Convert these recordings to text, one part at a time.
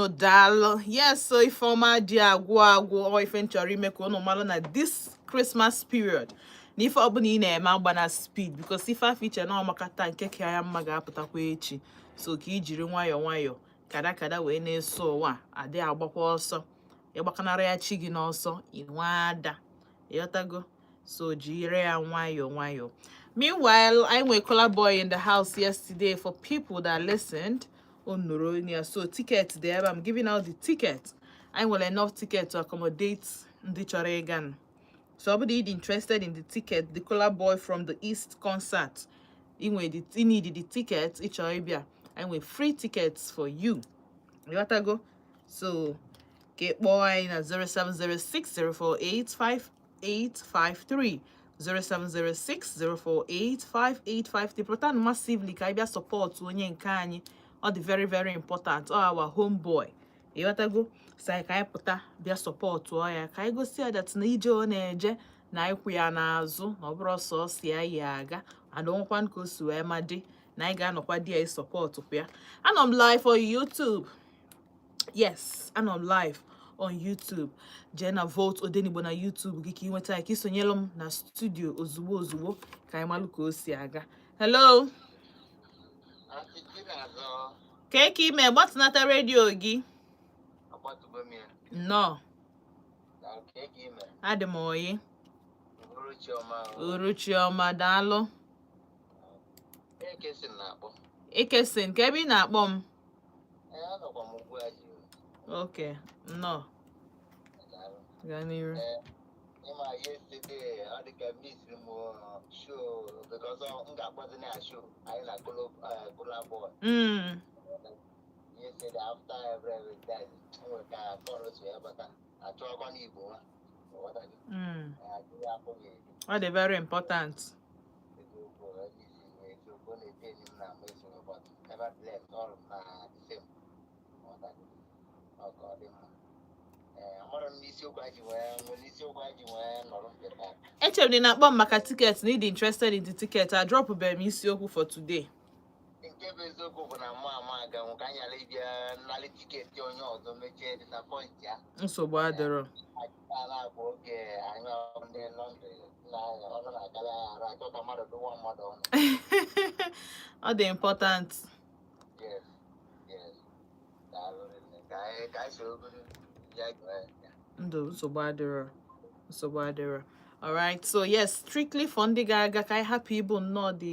Daalụ, daalụ. Yes, so ifeọma dị agwụ agwụ. Ọ ife m chọrọ ime ka unu malụ na this Christmas period na ife ọbụla ị na-eme, agba na speed, because ife afọ iche na ọmakata nke ka ya mma ga-apụtakwa echi. So ka i jiri nwayọọ nwayọọ, kada kada wee na-eso ụwa adị agbakwa ọsọ. Ịgbakanara ya chi gị n'ọsọ, inwe ada. Ịghọtago? So jiri ya nwayọọ nwayọọ. Meanwhile, I nwere Kola Boy in the house yesterday. For people that listened, o nụrụ onye ya. So ticket dị ebe. I'm giving out the ticket. I nwere enough ticket to accommodate ndị chọrọ ịga nụ. So ọ bụrụ na ị dị interested in the ticket, the Kola Boy from the East concert, ị nwere the, ị need the ticket, ị chọrọ ịbịa, I nwere free tickets for you. Ịghọtago? So ka ị kpọọ anyị na 07060485853, 07060485853. Pụtanụ massively ka anyị bịa support onye nke anyị. Ọ dị very, very important. Ọ our homeboy. Ịghọtago? So anyị ka anyị pụta bịa support ya, ka anyị gosi ya that na ije ọ na-eje na anyị kwụ ya n'azụ, na ọ bụrụ sọsọ ya yi aga and onwekwan ka o si wee ma dị na anyị ga-anọkwa di ya support kwa ya. Anọ m live on YouTube. Yes, anọ m live on YouTube. Jee na Volt Odenigbo na YouTube gị ka ị nweta ya, ka ị sonyelu m na studio ozugbo ozugbo, ka anyị malụ ka o si aga. Hello. Aunty Chinazọ. Ka ka ime? Gbatịnata redio gị. Agbatugo m ya. Nnọọ. Na nke ka ime? Adị m oyi. Uhuruchi ọma o. Uruchi ọma, daalụ. Ekesi m na-akpọ. Ikesin ka ebe ị na-akpọ m? Ee, anọkwa m ugbu a ji. Ok, nnọọ. Daalụ. Gaa n'iru. Ee, ịma yesterday ọ dị ka miss m show, because m ga-akpọzi na show anyị na Kola Boy. Yesterday after every day, nwere ka call si wee bata, achọọkwa n'Igbo nwa. Ghọta gị? Mm. Ee, afọ ga-eri. Ọ dị very important. Eziokwu, isi eziokwu, ọ na-ete enyi m na ama esoro, but nevertheless, all na the same. Ghọta gị? Ọ ka ọ dị mma. Ee, amara m n'isiokwu anyị ji wee nwere isiokwu anyị ji wee nọrọ nke taa. Echere m na ị na-akpọ m maka ticket, na ị dị interested in the ticket. A dropụbeghị m isiokwu for today. Nke bụ eziokwu bụ na mma ama aganwụ ka anyị ghara ịbịa nnalị ticket onye ọzọ, mechie disappoint ya. Nsogbu adịrọ. A na-abụ oge anyị ọ ndị London na ọnụ na-akara arụ achọ ka mmadụ dụwa mmadụ ọnụ. Ọ dị important. Yes, daalụ rinne. Ka anyị soro buru ya gee ya. Ndụ, nsogbu adịrọ, nsogbu adịrọ. Alright, so yes, strictly for ndị ga-aga, ka anyị hapụ ịbụ nnọọ dị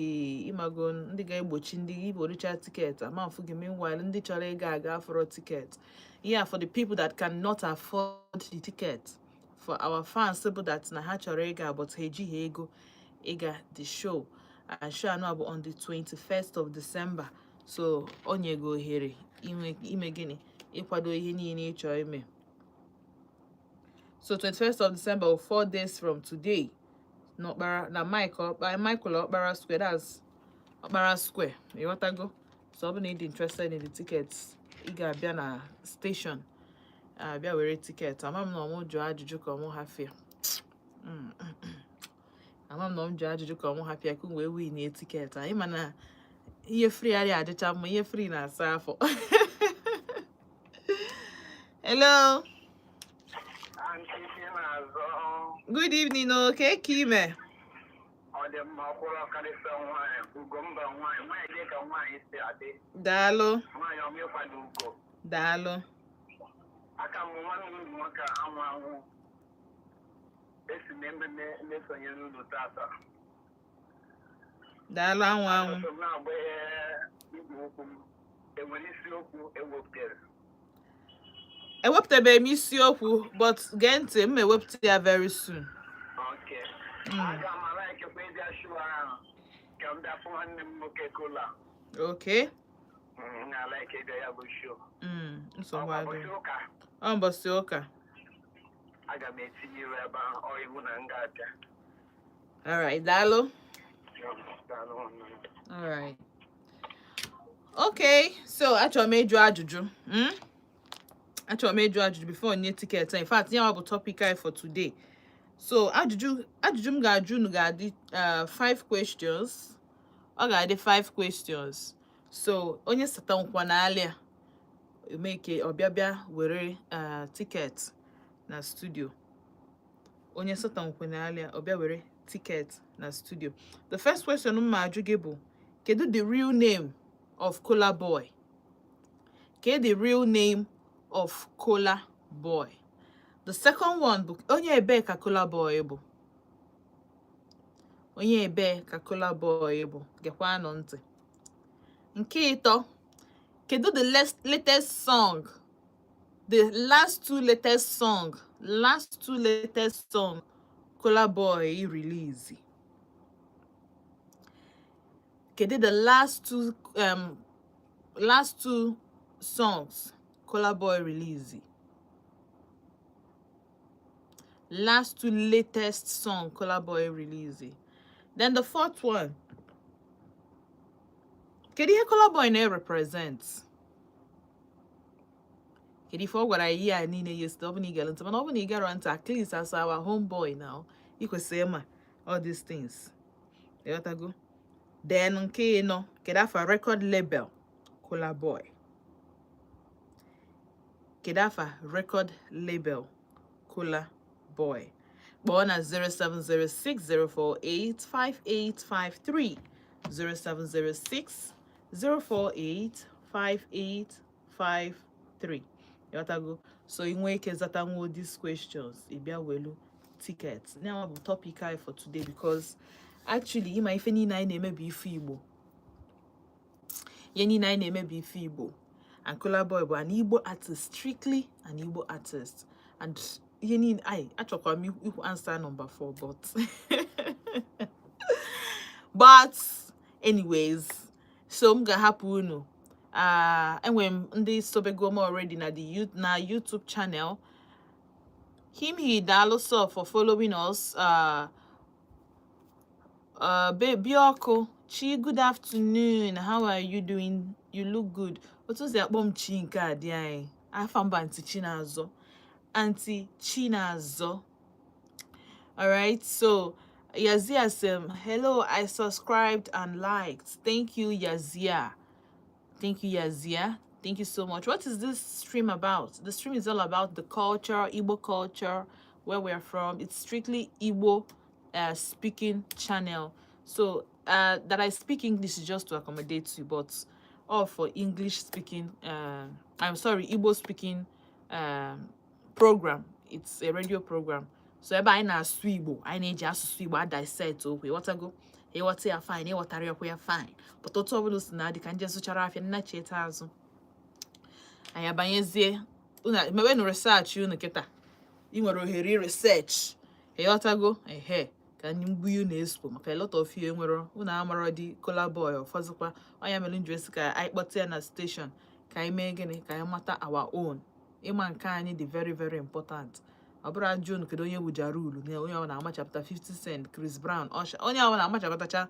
ịmago ndị ga-egbochi ndị igbo richa ticket ama mfu gị. Meanwhile, ndị chọrọ ịga aga afọrọ ticket. Yeah, for the people that cannot afford the ticket, for our fans bụ that na ha chọrọ ịga but ha ejighị ego ịga the show. And show anọ bụ on the 21st of December, so o nyego ohere inwe ime gịnị? Ịkwado ihe niile ị chọrọ ime. So 21st of December, or 4 days from today, n'Ọkpara na Mike Ọkpa, Michael Okpara Square, that's Okpara Square. Ịghọtago? So ọ bụ na ị dị interested in the tickets, ị ga-abịa na station, abịa were ticket. Ama m na ọmụ jụọ ajụjụ ka ọmụ hafịa. Ama m na ọmụ jụọ ajụjụ ka ọmụ hafịa ka m wee win ticket. Anyị ma na ihe free adịghị adịcha mma, ihe free na-asa afọ. Hello. Aunty Chinazọ. Good evening o, ka ka ime? Ọ dị mma, ọkwụrụ ọkarịsịa nwaanyị, Ugomba nwaanyị, nwaanyị dị ka nwaanyị si adị. Daalụ. Nwaanyị ọma, ịkwado ugo. Daalụ. Aka m nwanne m nwoke a anwụ anwụ. Esi m ebe na-esonyere unu tata. Daalụ, anwụ anwụ. Achọrọ m na-agba ihe igwe okwu m. Enwere isiokwu ewepụtara? Ewepụtabeghị m isiokwu, but gee ntị, m ewepụta ya very soon. Okay. Aga m ala ekekwa ịbịa show ahụ ka m bịa fụ nwanne m nwoke Kola. Okay. M na-ala eke ịbịa ya bụ show. Nsogbu Ọkwa ụbọchị adịghị. ụka? Ọ mbọsị ụka. Aga m etinye iru ebe ahụ, ọ iwu na m ga-abịa. Alright, daalụ. Daalụ, nwanne m. Alright. Okay, so achọrọ m ịjụ ajụjụ. Achọrọ m ịjụ ajụjụ before nye ticket. In fact, ya bụ topic anyị for today. So ajụjụ m ga-ajụ unu ga-adị five questions. Ọ ga-adị five questions. So onye sata nkwa n'alị a. Emeke ọbịa bịa were ticket na studio. Onye Satan kwenalịa ọbịa were ticket na studio. The first question m ma ajụ gị bụ, kedu the real name of Kola Boy? Kedu the real name of Kola Boy? The second one bụ, onye ebee ka Kola Boy bụ? Onye ebee ka Kola Boy bụ? Gekwanụ ntị. Nke ịtọ, kedu the latest song, the last two latest song, last two latest song Kola Boy release? Kedu the last two songs Kola Boy release? Last two latest song Kola Boy release. Then the fourth one, kedu ihe Kola Boy na-represent? Kedu ife ọ gwara ihe a niile yesterday? Ọ bụ na ị gere ntị, mana ọ bụ na ị gero ntị, at least as our homeboy now, ị kwesịrị ịma all these things. Ịghọtago? Then nke ịnọ, kedu afa record label Kola Boy? Kedu afa record label Kola Boy? Kpọọ na 07060485853, 07060485853. Ịghọtago? So ị nwee ike zatanwuo these questions, ị bịa welu ticket. Now bụ topic anyị for today, because actually, ịma ife niile anyị na-eme bụ ife Igbo. Ihe niile anyị na-eme bụ ife Igbo, and Kola Boy bụ an Igbo artist, strictly an Igbo artist. And ihe niile anyị achọkwa m ikwu answer number 4, but anyways, so m ga-ahapụ unu. Enwere m ndị sobego m already na the na YouTube channel. Him he, daalụ so for following us. Bioko Chi, good afternoon. How are you doing? You look good. Otu si akpọ m Chi nke a dị anyị. Afa mba Aunty Chinazọ. Aunty Chinazọ. Alright, so Yazia said, "Hello, I subscribed and liked." Thank you, Yazia. Thank you, Yazia. Thank you so much. What is this stream about? The stream is all about the culture, Igbo culture, where we're from. It's strictly Igbo speaking channel. So that I speak English is just to accommodate you, but all for English speaking, I'm sorry, Igbo speaking program. It's a radio program. So ebe anyị na-asụ Igbo, anyị na-eji asụsụ Igbo a dissect okwu. Ịghọtago? Ịghọta ya, fine. Ịghọtara ya ya, fine. But otu ọbụla o si na adị ka nje zụchara afịa nna cheta azụ, anyị abanyezie. Unu mewenụ research unu kịta. Ị nwere ohere research. Ịghọtago? Ehe, ka anyị mgbu na-espo maka a lot of you enwero unu amarọ dị Kola Boy ọfọzụkwa. Ọ ya mere nji esi ka anyị kpọta ya na station, ka anyị mee gịnị? Ka anyị mata our own. Ịma nke anyị dị very very important. Ọ bụrụ ajụ unu kedu onye bụ Ja Rule, na onye ọbụla amachapụta 50 Cent, Chris Brown, Usher, onye ọbụla amachapụtacha.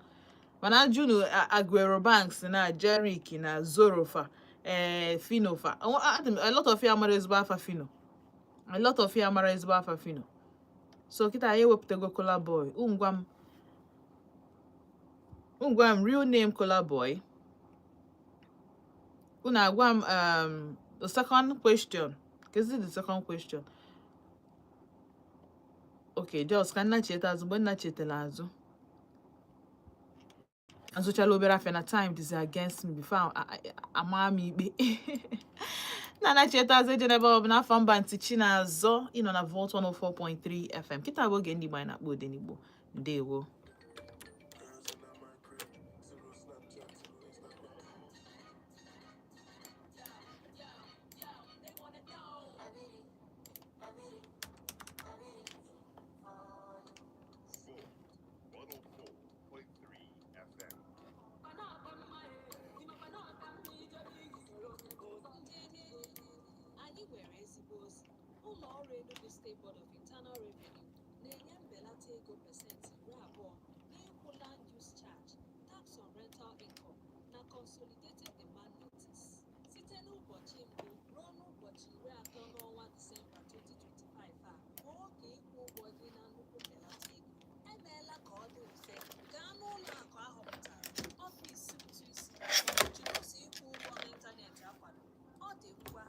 Mana ajụ unu Aguero Banks na Jerick na Zorofa, ee, Phyno fa, a lot of you amara ezigbo afa Phyno. A lot of you amara ezigbo afa Phyno. So kịta anyị ewepụtago Kola Boy. Ngwa m real name Kola Boy. Unu agwa m the second question. Kezi the second question? Okay, just ka nna cheta azụ. Mgbe nna chetara azụ, azụchala obere afịa na time dịzi against me before ama m ikpe na na cheta azụ. Eje n'ebe ọ bụ n'afọ mba ntị Chinazọ. Ịnọ na Volt 104.3 FM. Kịta bụ oge ndị Igbo anyị na-akpọ Odenigbo. Ndewo. Girls in my crib, zero Snapchat, zero Instagram. Volt 104.3 FM. Anyị nwere ezigbo ozi. Ụlọ ọrụ Enugu State Board of Internal Revenue na-enye mbelata ego 20% n'ịkwụ land use charge, tax on rental income na consolidated demand notice site n'ụbọchị 1 ruo n'ụbọchị 30 n'ọnwa Disemba 2025. A bụ oge ịkwụ ụgwọ gị na nnukwu mbelata ego. Emeela ka ọ dị mfe: gaa n'ụlọ akụ ahọpụtara, ọfịs ụtụ isi, maọbụ jiri ụzọ ịkwụ ụgwọ n'ịntanetị akwadoro. Ọ dị ngwa.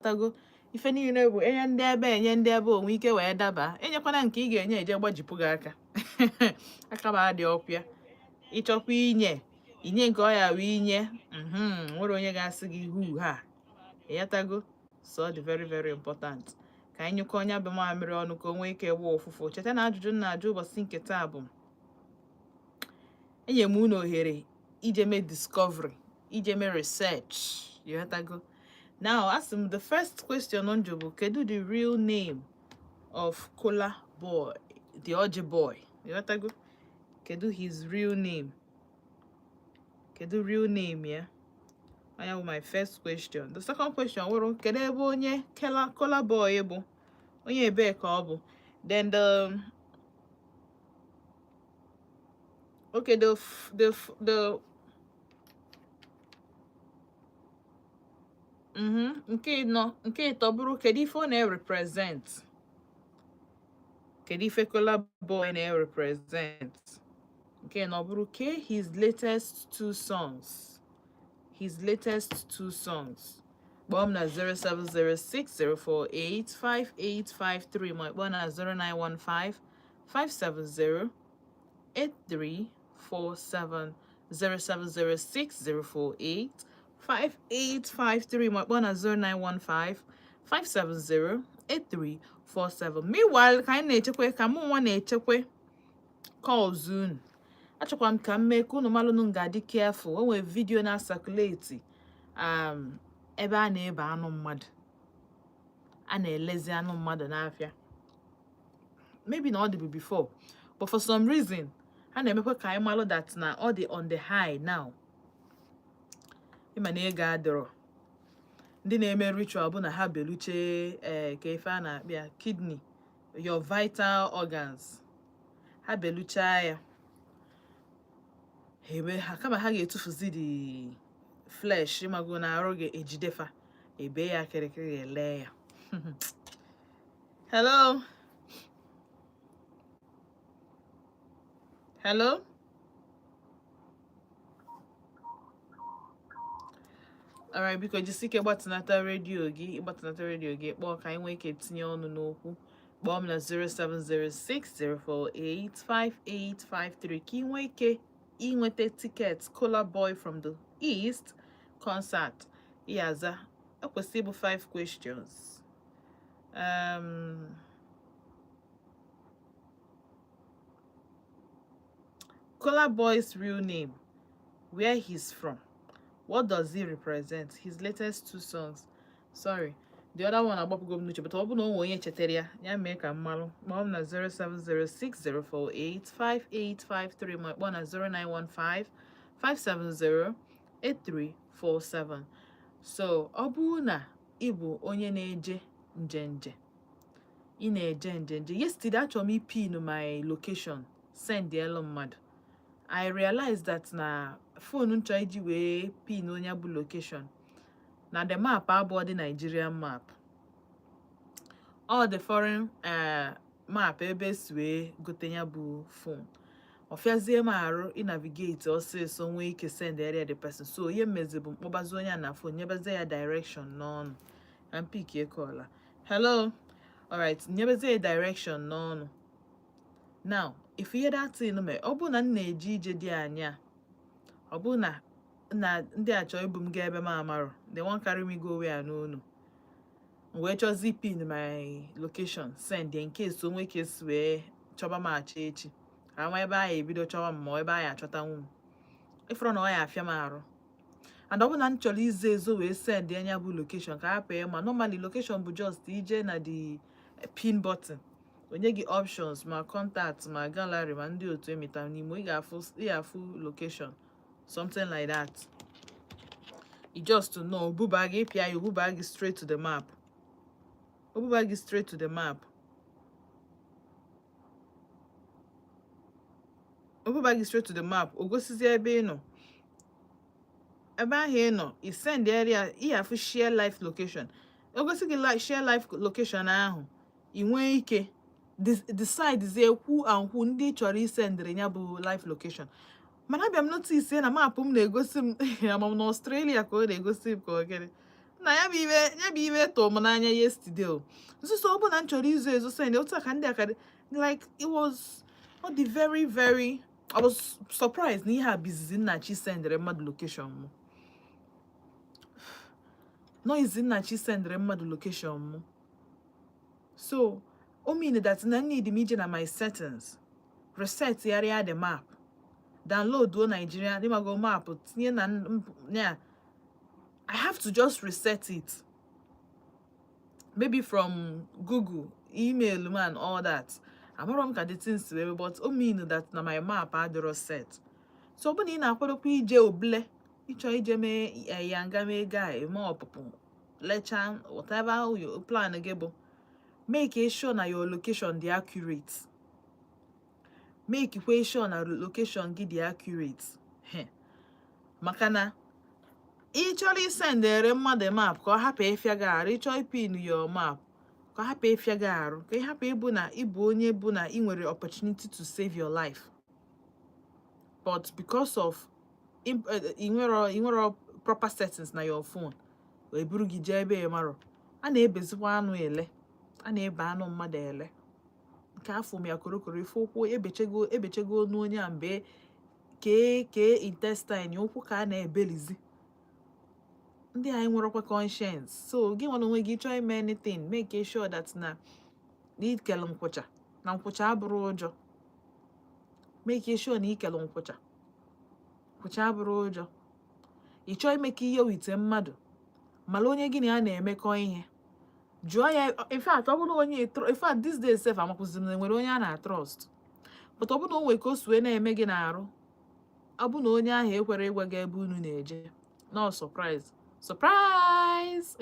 Ịghọtago? Ife niile bụ enye ndị ebe, enye ndị ebe onwe ike wee daba. Enyekwana nke ị ga-enye eje gbajipụ gị aka. Aka m adị ọkụ ya. Ịchọkwa inye, inye nke ọ ya wee inye. Nwere onye ga-asị gị hu ha. Ịghọtago? So ọ dị very very important ka anyị nyụkọ onye bụ mamịrị ọnụ ka o nwee ike gbaa ụfụfụ. Cheta na ajụjụ m na-ajụ ụbọchị nke taa bụ, enye m unu ohere ije mee discovery, ije mee research. Ịghọtago? Now, asị m, the first question m jụ bụ, kedu the real name of Kola Boy, the Oji Boy? Ịghọtago? Kedu his real name? Kedu real name ya? Anya bụ my first question. The second question wụrụ, kedu ebe onye Kola Boy bụ? Onye ebee ka ọ bụ? Then the okay, the f- the f- the nke ịnọ, nke ịtọ bụrụ, kedu ife ọ na-represent? Kedu ife Kola Boy na-represent? Nke ịnọ bụrụ, ke his latest two songs, his latest two songs. Kpọọ m na 07060485853, ma kpọọ na 0915 570 8347. 0706048 5853, ma kpọọ na 0915 570 8347. Meanwhile, ka anyị na-echekwa, ka mụ nwa na-echekwa calls unu, achọkwa m ka m mee ka unu malụ m ga-adị careful. O nwere video na-circulate ebe a na-ebe anụ mmadụ, a na-elezi anụ mmadụ n'afịa. Maybe na ọ dịbụ before, but for some reason ha na-emekwa ka anyị malụ that na ọ dị on the high now. Ịma na ego adịrọ, ndị na-eme ritual bụ na ha beluche, ee, ka ife a na-akpịa kidney, your vital organs, ha beluchaa ya, ha ebe ha, kama ha ga-etufuzi the flesh, ịmago na arụ ga-ejidefa, ebe ya kịrịkịrị, ele ya. Hello, hello. Alright, biko jisi ike gbatịnata redio gị. Ịgbatịnata redio gị, kpọọ ka anyị nwee ike tinye ọnụ n'okwu. Kpọọ m na 07060485853 ka ị nwee ike inweta ticket Kola Boy from the East concert. Ịyaza ekwesị ịbụ 5 questions. Kola Boy's real name, where he's from, what does he represent, his latest two songs. Sorry, the other one agbapụgo m n'uche, but ọ bụ na o nwere onye chetara ya, ya mee ka m malụ. Kpọọ m na 07060485853, ma kpọọ na 0915 570 8347. So ọ bụrụ na ị bụ onye na-eje njenje, ị na-eje njenje, yesterday achọrọ m ipin my location send elu mmadụ. I realized that na phone m chọrọ iji wee pin onye bụ location na the map abụọ dị Nigerian map, all the foreign map ebe esi wee gote ya bụ phone. Ọ fịazie m arụ ịnavigate ọsịsọ nwee ike send area the person. So ihe mmezi bụ mkpọbazi onye a na phone, nyebezie ya direction n'ọnụ ka m pick call. Hello. Alright, nyebezie ya direction n'ọnụ. Now, if ihe that thing mee, ọ bụrụ na m na-eje ije dị anya, ọ bụrụ na ndị a chọọ ibu m gaa ebe m amarọ, they wan carry me go where I no know, m wee chọzi pin my location send in case o nwee ka esi wee chọba m achọ echi, ka ama ebe anyị ebido chọwa m, ma ebe anyị achọtanwu m, ịfụrụ na ọ ya afịa m arụ. And ọ bụrụ na m chọrọ izo ezo wee send anya bụ location ka hapụ ya, ma normally location bụ just ije na the pin button, onye gị options, ma contact, ma gallery, ma ndị otu emita n'ime, ị ga-afụ location, something like that. You just to know obuba gị, ịpịa ya, obuba gị straight to the map, obuba gị straight to the map, obuba gị straight to the map. O gosizie ebe ị nọ, ebe ahụ ị nọ, i send area ị afụ share live location. O gosi gị share live location ahụ, ị nwee ike decide zie kwu and kwu ndị ị chọrọ isendịrị ya bụ live location. Mana abịa m notice na map m na-egosi m, ama m na Australia ka ọ na-egosi m, ka ọ gịnị. Na ya bụ ibe, ya bụ ibe tụrụ m n'anya yesterday o. Nsuso ọ bụ na m chọrọ izo ezo send otu a ka ndị aka dị, like it was ọ dị very very, I was surprised na ihe a bụ izizi nnachi sendịrị mmadụ location mụ. No, izizi nnachi sendịrị mmadụ location mụ. So o mean that na need m ije na my settings, reset ya the map, download o Nigeria dịmago map, tinye na ya. I have to just reset it maybe from Google email m and all that. Amarọ m ka the things wee, but o mean that na my map adịrọ set. So ọ bụ na ị na-akwadokwa ije obule, ịchọ ije mee yanga, mee guy mee ọpụpụ, lechaa, whatever your plan gị bụ, make sure na your location dị accurate. Make kwe sure na location gị dị accurate. He. Maka na ị chọrọ isendere mmadụ map ka ọ hapụ ịfịa gị arụ, ịchọ ipin your map ka ọ hapụ ịfịa gị arụ, ka ị hapụ ịbụ na ịbụ onye bụ na ị nwere opportunity to save your life, but because of ị nwere proper settings na your phone, wee buru gị jee ebe ị marọ. A na-ebezikwa anụ ele, a na-ebe anụ mmadụ ele nke afọ m ya korokoro ife ụkwụ ebechego ebechego onu onye a mgbe kee kee intestine ụkwụ ka a na-ebelizi. Ndị anyị nwerekwa conscience, so gị nwere onwe gị chọọ ime anything, make sure that na ikele nkwụcha na nkwụcha abụrụ ụjọ. Make sure na ikele nkwụcha, nkwụcha abụrụ ụjọ. Ị chọọ ime ka ihe wite mmadụ mala onye gị na ya na-emekọ ihe, jụọ ya. In fact, ọ bụrụ onye in fact, these days sef, amakwụzi m na enwere onye a na-trust, but ọ bụrụ na o nwere ka o si wee na-eme gị n'arụ, ọ bụ na onye ahụ ekwere ịgwa gị ebe unu na-eje, no surprise, surprise.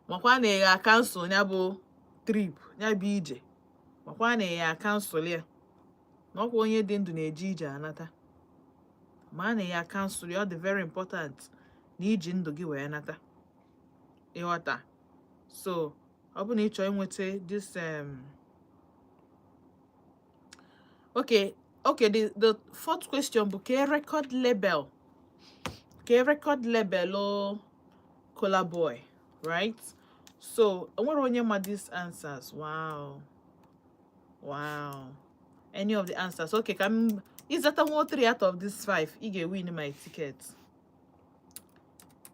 Makwa na ị ga-acancel ya bụ trip, ya bụ ije. Makwa na ị ga-acancel ya, na ọkwa onye dị ndụ na-eje ije anata. Ma na ya cancel ya, ọ dị very important na iji ndụ gị wee nata. Ịghọta? So ọ bụ na ị chọọ inweta this okay, the fourth question bụ ka record label, ka record label o Kola Boy, right? So onwere onye ma these answers? Wow. Any of the answers? Okay, ka m ịzata nwa 3 out of these 5, ị ga-win my ticket.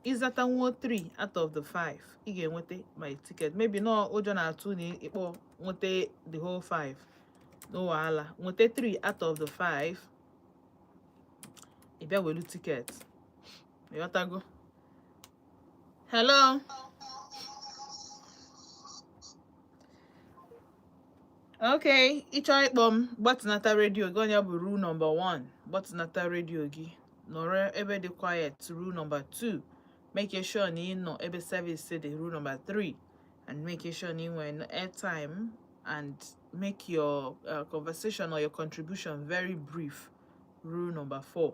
Ịzata nwa 3 out of the 5, ị ga-enweta my ticket. Maybe no, ụjọ na-atụ na ịkpọ nweta the whole 5, no wahala. Nweta 3 out of the 5, ị bịa welu ticket. Ịghọtago? Hello. Okay, ịchọ ịkpọ m, gbatịnata redio gị. Onye bụ rule number 1, gbatịnata redio gị, nọrọ ebe dị quiet. Rule number 2, make sure na ị nọ ebe service dị. Rule number 3, and make sure na ị nwere airtime and make your conversation or your contribution very brief. Rule number 4,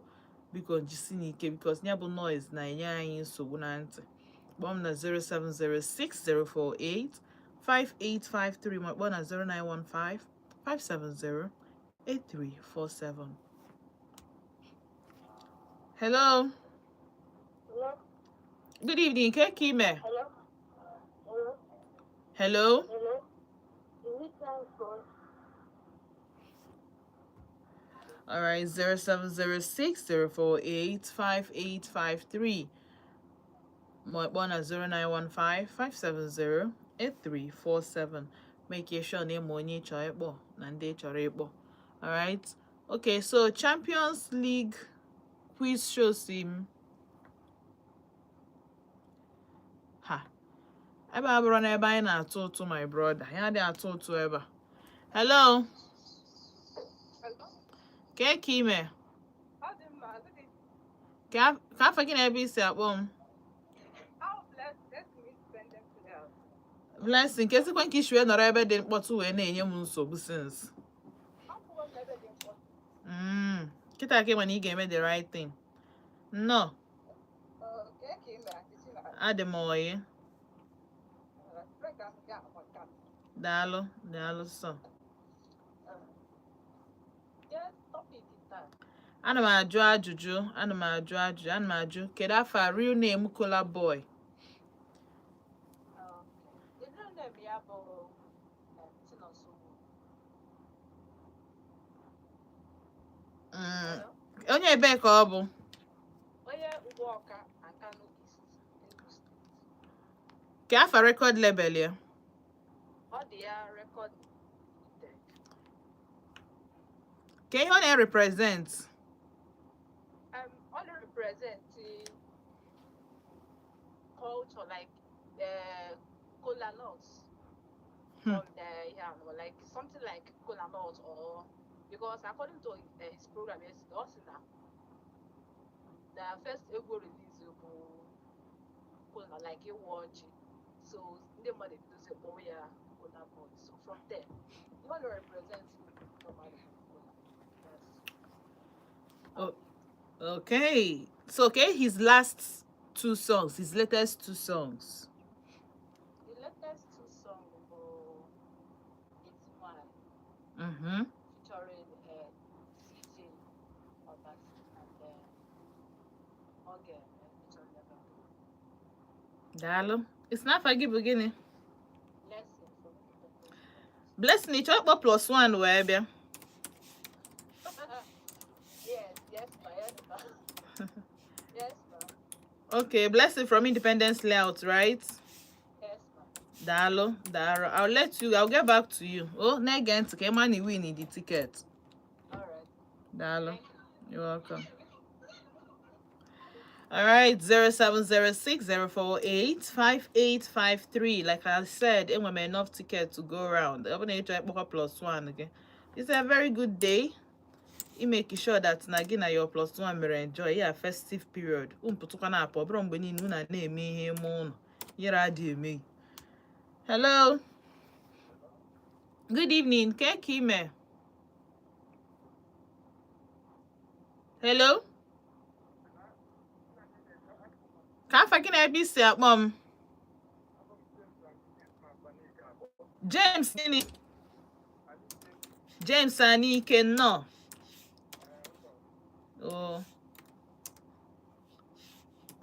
biko jisi n'ike, because ya bụ noise na-enye anyị nsogbu na ntị. Kpọọ m na 0706048 5853, ma kpọọ na 0915 570 8347. Hello. Hello? Good evening. Ke ka ime? Hello? Hello? Hello. Hello? Is it time for All right, 0706 048 5853. Ma kpọọ na 0915 570 8347. Make sure na ịma onye ị chọrọ ịkpọ na ndị ị chọrọ ịkpọ. Alright. Okay, so Champions League quiz show si m ha ebe a bụrụ na ebe anyị na-atụ ụtụ, my brother, ya adịghị atụ ụtụ ebe a. Hello. Hello? Kee ka ime? Ọ dị mma, good evening. Ka afọ gị na ebe i si akpọ m? How blessed, blessed me spend them today. Blessing, ka esikwa nke isi wee nọrọ ebe dị mkpọtụ wee na-enye m nsogbu since. Akwụkwọ m ebe dị mkpọtụ. Kịta ka ịma na ị ga-eme the right thing. Nnọọ. Kee ka ị mere, Aunty Chinasa? Adị m oyi. Program gị amaka. Daalụ, daalụ sọ. Yes, topic taa. Ana m ajụ ajụjụ, ana m ajụ ajụjụ, ana m ajụ, kedu afa real name Kola Boy? Okay. The real name ya bụ Chinonso. Hello? Onye ebee ka ọ bụ? Onye Ugbawka, Nkanu East, Enugu State. Ka afa record label ya? Ọ dị ya Record Limited. Ka ihe ọ na-represent? Ọ na-represent culture like kola nuts from the, yeah, no, like something like kola nut, or because according to his program yesterday, ọ sị na the first egwu release bụ kola, like ịwa ọjị, so ndị mmadụ ebidozie kpọwa ya Kola Boy. So from there, ihe ọ na-represent normally bụ kola. That's Oh. Okay, so okay, his last two songs, his latest two songs. The latest two songs bụ It's Mine featuring CJ Obasi and Oge featuring Evergreen. Daalụ. Isi n'afa gị bụ gịnị? Blessing from Independence. Blessing, ị chọrọ ịkpọ plus one wee bịa? Yes, ma, yes, ma. Yes, ma. Okay, Blessing from Independence Layout, right? Yes, ma. Daalụ, daalụ. I'll let you, I'll get back to you. Oh, na-ege ntị ka ị ma na i win the ticket. All right. Daalụ. Thank you. You're welcome. All right, 07060485853. Like I said, enwere m enough ticket to go round. Ọ bụ na ị chọrọ ịkpọkwa plus one gị. It's a very good day. I make sure that na gị na your plus one mere enjoy ya festive period. Unu pụtụkwa na apụ, ọ bụrụ mgbe niile unu na-eme ihe ime ụlọ. Nyere adị eme. Hello. Good evening. Ke ka ime? Hello. Ka afa gị na ebe i si akpọ m? James gịnị? James Anike, nnọọ. Oh.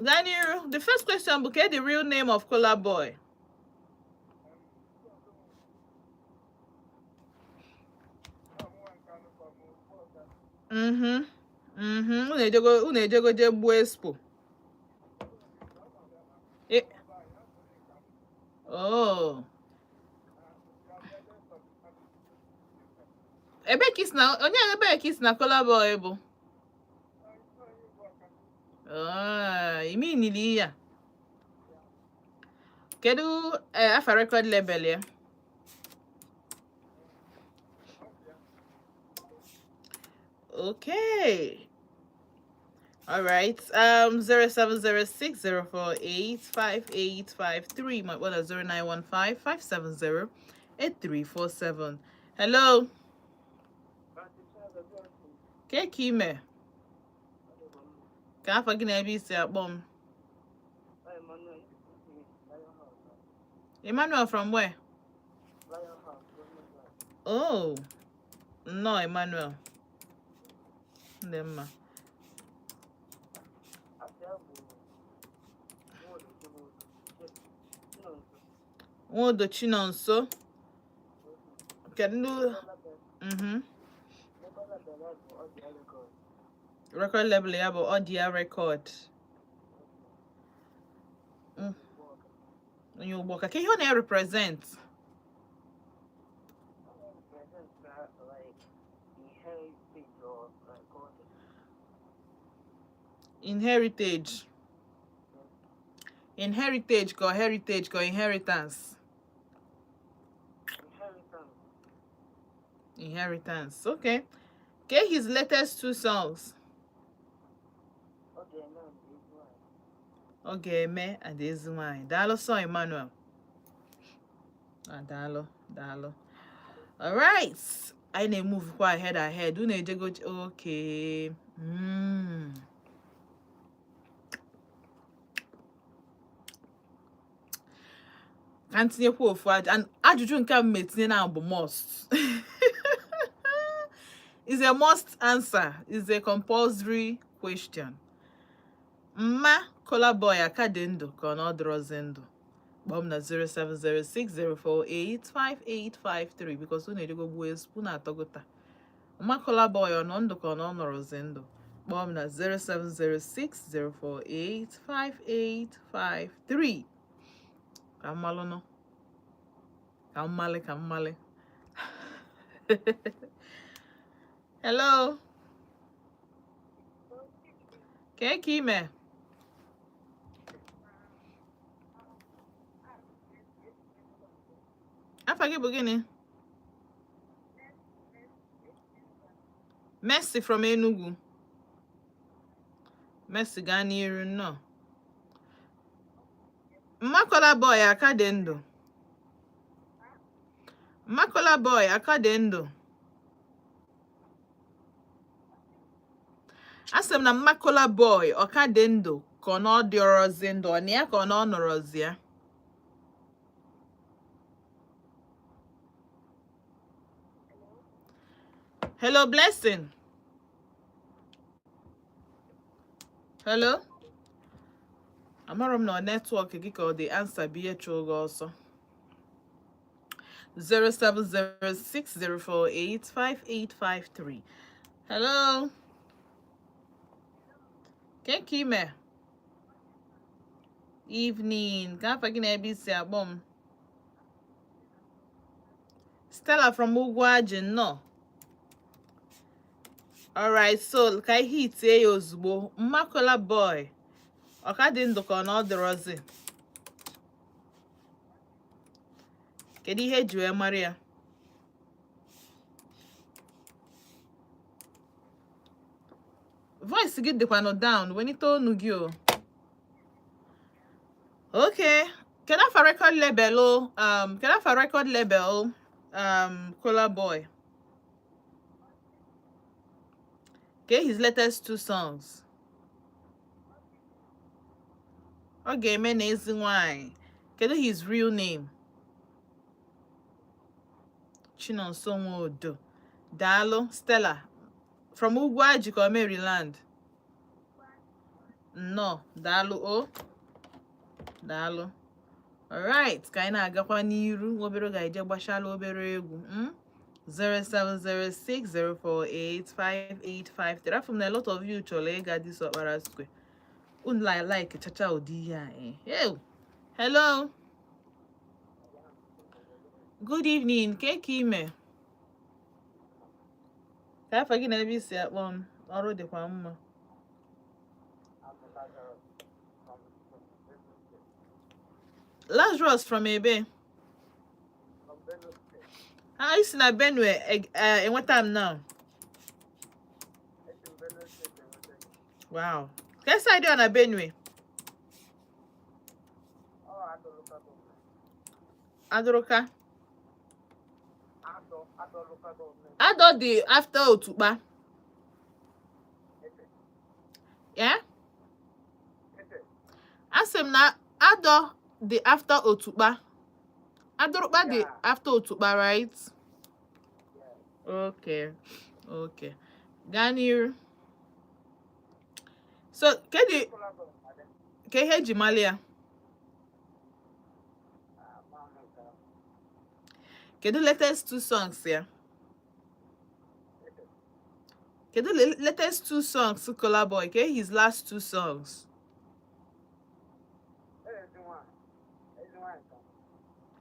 Gaa n'iru. The first question bụ, ke the real name of Kola Boy? Unu ejego jee gbuo expo. Oh. Ebe ka isi na onye, ebe ka isi na Kola Boy bụ? Ah, imi nili ya. Kedu afa record label ya? Okay. All right. 07060485853. My one 09155708347. Hello. Ke ka ime? Ka afa gị na ebe i si akpọ m? Emmanuel from where? Oh, nnọọ Emmanuel. Ndị mma. Nwodo Chinonso. Kedu? Record label ya bụ Ọdịya Record. Onye Ugbawka. Ka ihe ọ na-represent? In heritage. In heritage ka heritage ka inheritance. Inheritance. Okay. Okay, his latest two songs. Ọ ga-eme and Ezi Nwanyị. Daalụ sọ, Emmanuel. Ah, daalụ, daalụ. All right. Anyị na-emove kwa ahead ahead. Unu ejego, okay. Ka m tinyekwa ofu ajụjụ nke a m etinye na bụ must. Is a must answer, is a compulsory question. Mma Kola Boy aka dị ndụ ka ọ na ọ dịrọzi ndụ? Kpọọ m na 07060485853, because unu ejego gbuo ezigbo na atọgota. Mma Kola Boy, ọ nọ ndụ ka ọ na ọ nọrọzi ndụ? Kpọọ m na 07060485853 ka mmalụ nọ, ka mmalị, ka mmalị. Hello, kee ka ime? Afa gị bụ gịnị? Mercy from Enugu. Mercy, gaa n'iru, nnọọ. Mma Kola Boy aka dị ndụ? Mma Kola Boy aka dị ndụ? Asị m na mma Kola Boy ọ ka dị ndụ ka ọ na ọ dịrọzi ndụ, ọ na ya ka ọ na ọ nọrọzi ya? Hello, Blessing. Hello, amarọ m na ọ network gị ka ọ dị answer bụ ihe chụrụ gị ọsọ. 07060485853. Hello, ke ka ime? Evening. Ka afa gị na ebe i si akpọ m? Stella from Ugwuaji, nnọọ. Alright, so ka ihe itie ya ozugbo. Mma Kola Boy ọ ka dị ndụ ka ọ na ọ dịrọzi? Kedu ihe eji wee mara ya? Voice gị dịkwanụ down, wenite onu gị o. Okay, kedu afa record label kedu afa record label Kola Boy? Okay, his latest two songs. Ọ ga-eme na Ezi Nwanyị. Kedu his real name? Chinonso Nwodo. Daalụ, Stella from Ugwuaji ka Maryland. Nnọọ, daalụ o, daalụ. Alright, ka anyị na-agakwa n'iru nwa obere oge, anyị je gbachala obere egwu. 07060485853. Afụ m na a lot of you chọrọ ịga this Okpara Square. Unu like chacha ụdị ihe a, eh. Ew. Hello, good evening. Ke ka ime? Ka afa gị na ebe i si akpọ m? Ọrụ dịkwa mma. Lazarus from ebe? Ah, i si na Benue enweta m now. Wow. Ke side ọ na Benue? Adụrụka. Adọ dị after Otukpa. Yeah? Asị m na Adọ dị after Otukpa. Adụrụkpa dị after Otukpa, right? Okay. Okay. Gaa n'iru. So, kedu ka ihe eji mali ya? Kedu latest two songs ya? Kedu latest two songs Kola Boy? Ke his last two songs?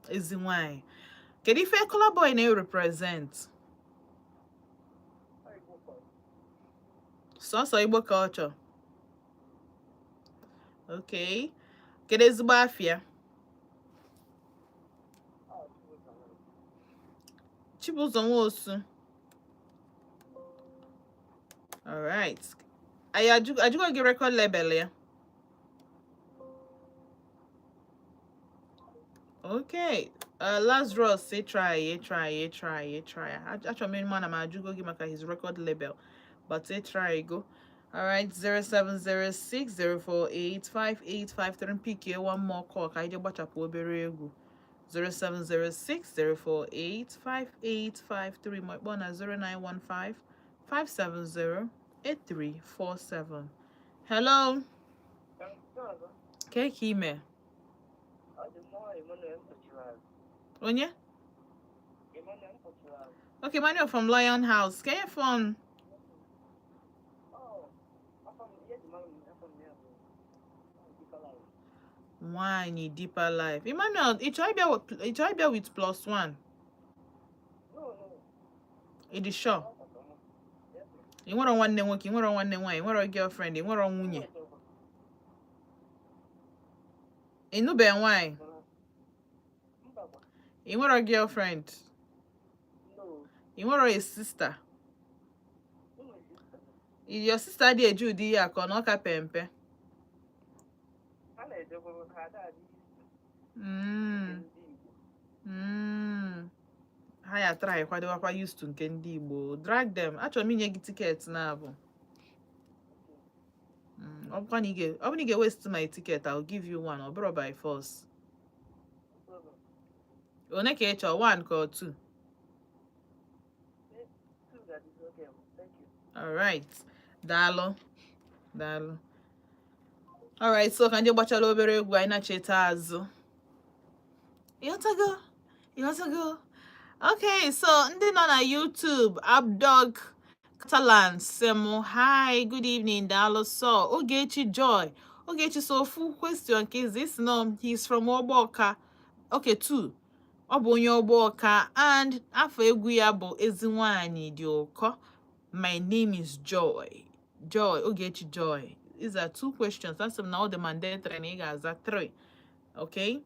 Ezi Nwanyị. Kedu ife Kola Boy na-represent? Sọsọ Igbo culture. Okay. Kedu ezigbo afa ya? Chibụzọ Nwosu. Alright. Anyị ajụgo gị record label ya. Okay. Lazarus say try, try, try, try. Achọrọ m ịma na m ajụgo gị maka his record label, but say try go. Alright, 07060485853. Pick one more call ka anyị jee gbachapụ obere egwu. 07060485853, ma ịkpọ na 0915. 570 8347. Hello. Ke ka ime? Onye? Okay, Manuel from Lion House. Can you phone? Nwanyị Deeper Life. Emmanuel, ị chọrọ ịbịa with plus one? Ị dị sure? Ị nwere nwanne nwoke, ị nwere nwanne nwaanyị, ị nwere girlfriend, ị nwere nwunye? Ị nụbeghị nwaanyị? Ị nwere girlfriend? Ị nwere a sister? Your sister adịghị eji ụdị ihe a ka ọ na ọ ka pe mpe? Ha ya try kwadowakwa used to nke ndị Igbo. Drag them. Achọrọ m inye gị ticket na-abụ. Ọ bụkwa na ị ga- ọ bụrụ na ị ga-waste my ticket, I'll give you one. Ọ bụrụ by force. One ka ị chọrọ? One ka ọ two? All right. Daalụ. Daalụ. All right, so ka ndị gbachara obere egwu, anyị na-cheta azụ. Ịghọtago? Ịghọtago? Okay, so ndị nọ na YouTube, Abdog Catalan sị m, hi, good evening, daalụ so. Ogechi Joy. Ogechi, so ofu question ka is this, no, he's from Ogboka. Okay, two. Ọ bụ onye Ogboka and afọ egwu ya bụ Ezi Nwanyị Dị Ụkọ. My name is Joy. Joy, Ogechi Joy. These are two questions. That's now the mandatory and ị ga-aza three. Okay?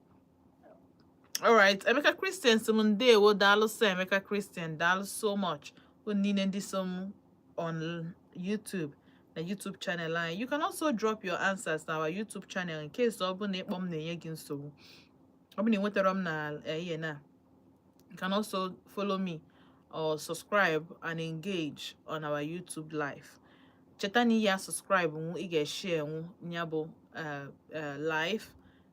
All right. Emeka Christian sị m ndewo, daalụ sir. Emeka Christian, daalụ so much. Unu niile ndị so m on YouTube, na YouTube channel anyị. You can also drop your answers na our YouTube channel in case ọ bụ na ịkpọ m na-enye gị nsogbu. Ọ bụ na ị nwetara m na ihe na. You can also follow me or subscribe and engage on our YouTube live. Cheta na ya subscribe nwu, ị ga-share nwu ya bụ live,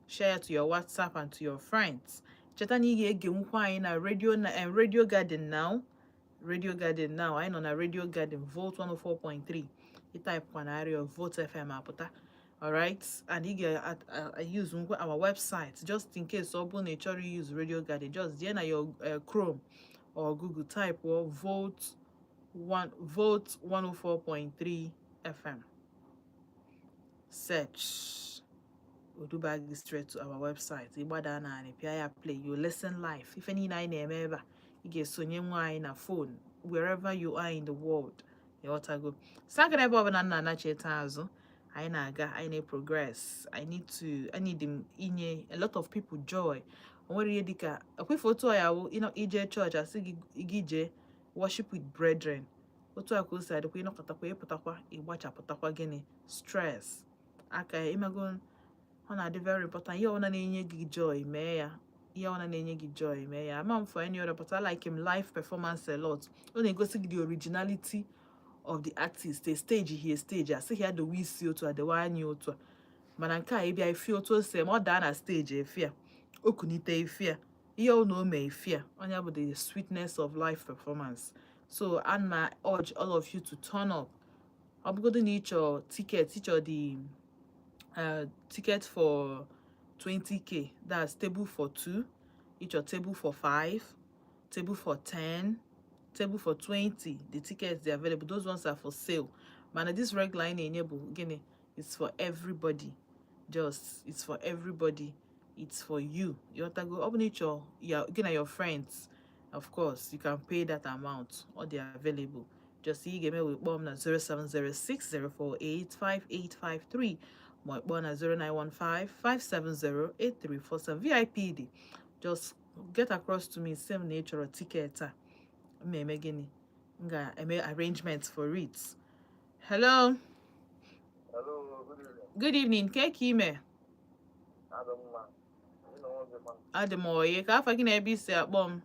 share to your WhatsApp and to your friends. Cheta na ị ga-ege nwukwa anyị na radio na Radio Garden now. Radio Garden now. Anyị nọ na Radio Garden, Volt 104.3. Ị type kwa na arịọ Volt FM apụta. Alright, and ị ga-use ngwa our website just in case ọ bụrụ na ị chọrọ use Radio Garden, just jee na your Chrome or Google, type or Volt 1 Volt 104.3 FM. Search. Oduba gị straight to our website. Ịgbada naanị pịa ya play, you listen live. Ife niile anyị na-eme ebe a, ị ga-esonye nwa anyị na phone wherever you are in the world. Ịghọtago? Sagara ebe ọbụla nna anacheta azụ. Anyị na-aga, anyị na-progress. I need m inye a lot of people joy. O nwere ihe dịka ekwefe otu ọ ya wụ ije chọọchị, asị gị gị jee worship with brethren. Otu a ka o si adịkwa, ịnọkọtakwa, ịpụtakwa, ịgbachapụtakwa gịnị stress aka imego. Ọ na-adị very important. Ihe ọbụla na-enye gị joy, mee ya. Ihe ọbụla na-enye gị joy, mee ya. Ama m for any other, but I like him live performance a lot. Ọ na-egosi gị the originality of the artist. A stage hie stage, asịghị ya dowe isi otu a, dewe anya otu a, mana nke a ịbịa ifi otu o si eme, ọ daa na stage efi a, o kunite ifi a, ihe ọ na o mee ifi a, onye bụ the sweetness of live performance. So ana urge all of you to turn up. Ọ bụgodo na ịchọ ticket, ịchọ the ticket for 20K, that's table for two, ịchọ table for five, table for 10, table for 20, the tickets, they available. Those ones are for sale, mana this regular anyị na-enye bụ gịnị? It's for everybody. Just, it's for everybody, it's for you. Ịghọtago? Ọ bụ na ịchọ ya, gị na your friends, of course you can pay that amount. All they are available. Just ị ga-eme wee kpọọ m na 0706 048 5853, ma ị kpọọ na 0915 570 8347. VIP dị. Just get across to me, sị m na ị chọrọ ticket a. M eme gịnị? M ga-eme arrangement for it. Hello. Hello, good evening. Good evening. Ke ka ime? Adị mma. Ị na nwoke ma. Adị m oyi. Ka afa gị na ebe isi akpọ m?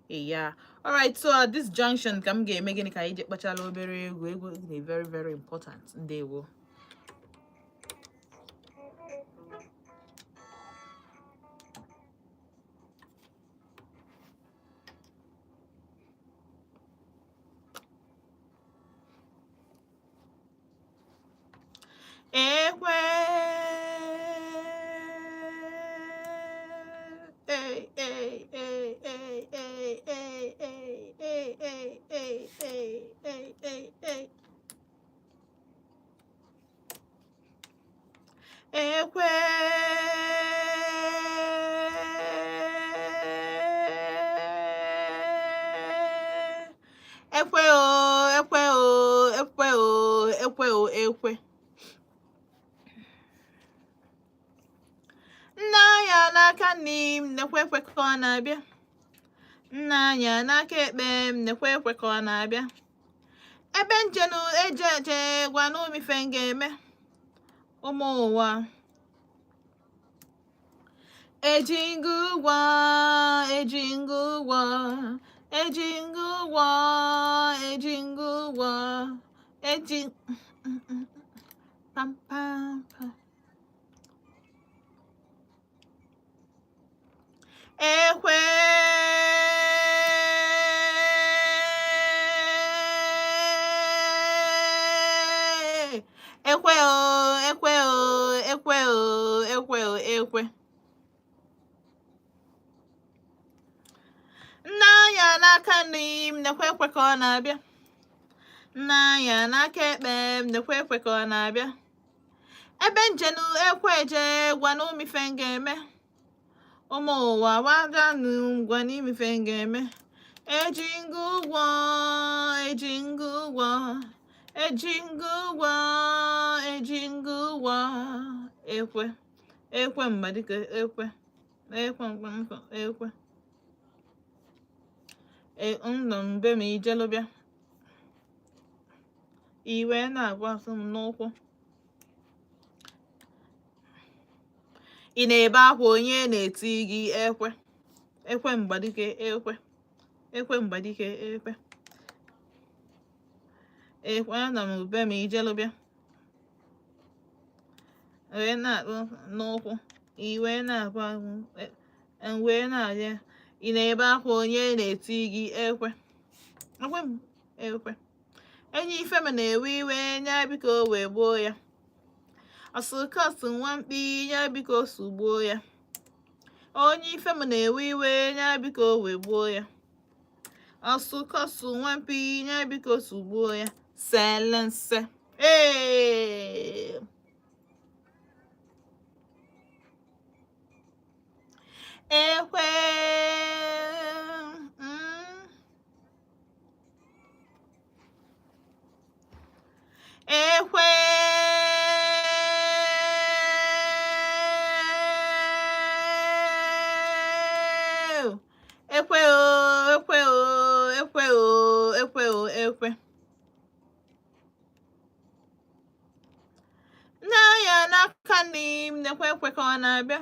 Yeah, alright, so at this junction ka m ga-eme gịnị? Ka anyị je kpachala obere egwu. Egwu dị very very important. Ndewo. Hey, hey, hey, hey, hey. Ekwe. Ekwe o, ekwe o, ekwe o, ekwe o, ekwe. Nna anya n'aka nni m, nekwe ekwe ka ọ na-abịa. Nna anya n'aka ekpe m, nekwe ekwe ka ọ na-abịa. Ebe njenu eje eje, gwanụ m ife m ga-eme. Ụmụ ụwa. Eji ngụ ụgwọ, eji ngụ ụgwọ, eji ngụ ụgwọ, eji ngụ ụgwọ, eji pam pam pam. Ekwe. Ekwe o, ekwe o, ekwe o, ekwe o, ekwe. Nna anya n'aka nri m, nekwe ekwe ka ọ na-abịa. Nna anya n'aka ekpe m, nekwe ekwe ka ọ na-abịa. Ebe njenu ekwe eje, gwanụ m ife m ga-eme. Ụmụ ụwa gwaganụ m, gwanụ m ife m ga-eme. Eji ngụ ụgwọ, eji ngụ ụgwọ, eji ngụ ụgwọ, eji ngụ ụgwọ. Ekwe, ekwe mgbadike, ekwe, ekwe mkpamkpa, ekwe. E ndụ mbe ma ijelu bịa. Iwe na-agwa m n'ụkwụ. Ị na-ebe akwa, onye na-eti gị ekwe. Ekwe mgbadike, ekwe. Ekwe mgbadike, ekwe. Ekwe anọ m ube ma ijelu bịa. Wee na-akpụ n'ụkwụ. Iwe na-agwa m, wee na-arịa. Ị na-ebe akwa, onye na-eti gị ekwe. Ekwe m, ekwe. Enyi ife m na-ewe iwe, nya biko wee gbuo ya. Ọsụkọsụ nwa mkpi, nya biko sugbuo ya. Onye ife m na-ewe iwe, nya biko wee gbuo ya. Ọsụkọsụ nwa mkpi, nya biko sugbuo ya. Selense. Ee. Ekwe. Ekwe. Ekwe o, ekwe o, ekwe o, ekwe o, ekwe. Nne anya n'aka nri m, nekwe ekwe ka ọ na-abịa.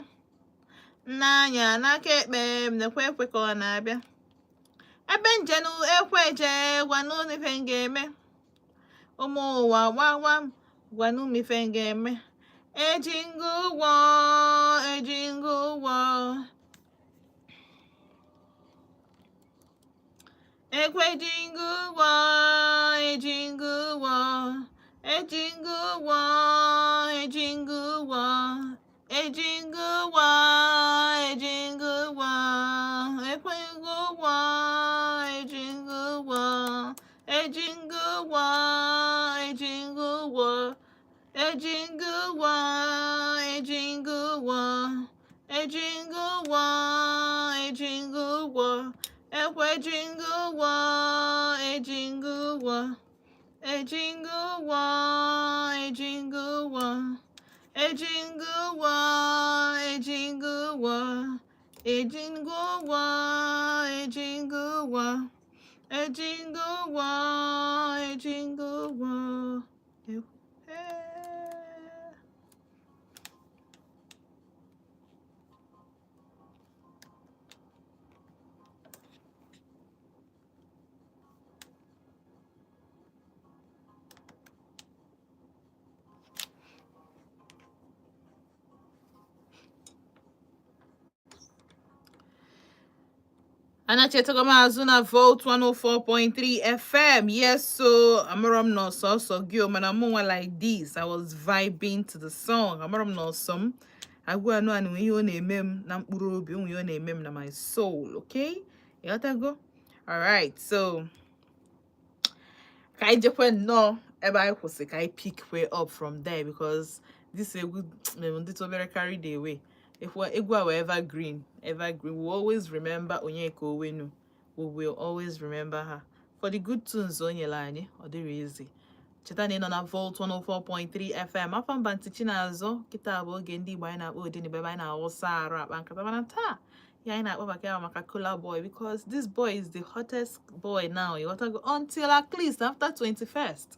Nne anya n'aka ekpe m, nekwe ekwe ka ọ na-abịa. Ebe njenu ekwe eje, gwanụ m ife m ga-eme. Ụmụ ụwa gbagwa m, gwanụ m ife m ga-eme. Eji ngụ ụgwọ, eji ngụ ụgwọ. Ekwe ji ngụ ụgwọ, eji ngụ ụgwọ, eji ngụ ụgwọ, eji ngụ ụgwọ, eji ngụ ụgwọ, eji ngụ ụgwọ, ekwe ngụ ụgwọ, eji ngụ ụgwọ, eji ngụ ụgwọ, eji ngụ ụgwọ, eji ngụ ụgwọ, eji ngụ ụgwọ, eji ngụ ụgwọ, eji ngụ ụgwọ, ekwe ji ngụ ụgwọ, eji ngụ ụgwọ, eji ngụ ụgwọ, eji ngụ ụgwọ, eji ngụ ụgwọ, eji ngụ ụgwọ, eji ngụ ụgwọ, eji ngụ ụgwọ, eji ngụ ụgwọ, eji ngụ ụgwọ. Ee. Anachetago m azụ na Volt 104.3 FM. Yes, so amara m na ọsọsọ gị o, mana mụ nwa like this, I was vibing to the song. Amara m na ọsọ m agụ anụ anụ ihe ọ na-eme m na mkpụrụ obi, onwe ihe ọ na-eme m na my soul, okay? Ịghọtago? Alright, so Ka anyị jekwe nnọọ ebe anyị kwụsị, ka anyị pick way up from there, because this egwu mere ndị obere carried away. Egwu egwu a wee evergreen, evergreen. We will always remember Onyeka Owenu. We will always remember her for the good tunes o nyere anyị. Ọ dịrị easy. Cheta na ị nọ na Volt 104.3 FM. Afọ mba ntị Chinazụ. Kịta bụ oge ndị Igbo anyị na-akpọ Odenigbo, ebe anyị na-awụsa arụ akpa nkata. Mana taa, ihe anyị na-akpọ maka ya bụ maka Kola Boy, because this boy is the hottest boy now, ịghọtago, until at least after 21st.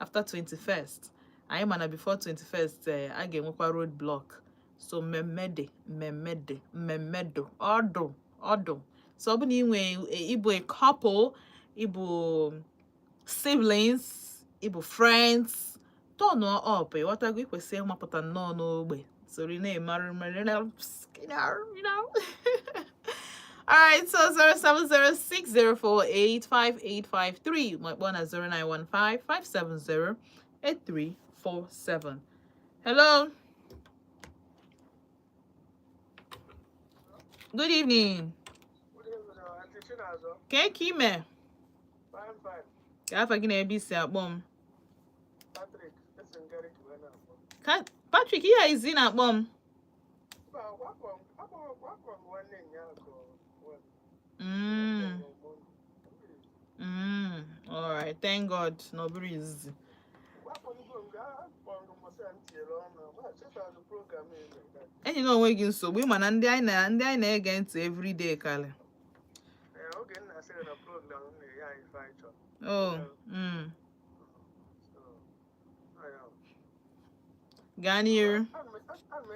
After 21st, anyị mana before 21st, a ga-enwekwa road block. So mmemme dị, mmemme dị, mmemme dụ ọdụ ọdụ. So ọ bụ na ị nwee ịbụ a couple, ịbụ siblings, ịbụ friends, turn up, ịghọtago, ikwesị ịmapụta nnọọ n'ogbe soro ị na-emarụ mmerụ. All right, so 07060485853. My one at 0915 570 8347. Hello. Good evening. Good evening, Auntie Chinazọ. Ka ka ime? Fine, fine. Ka afa gị na ebe isi akpọ m? Patrick, esi m Gariki wee na-akpọ. Ka Patrick, ihe a izi na-akpọ m? Mba, akpọ m nwanne nya ka ọ All right. Thank God. Na ọ bụrụ izizi. Akpọgo m ga akpọ m mbọsị a m tinyere ọnụ. Ma chetazụ program eme. Enyi na onwe gị nsogbu, ịma na ndị anyị na-ege ntị everyday kalị. Ee, oge m na-asị gị na program m na-enye anyị ife anyị chọrọ. Oh. So, ọ ya. Gaa n'iru. Ana m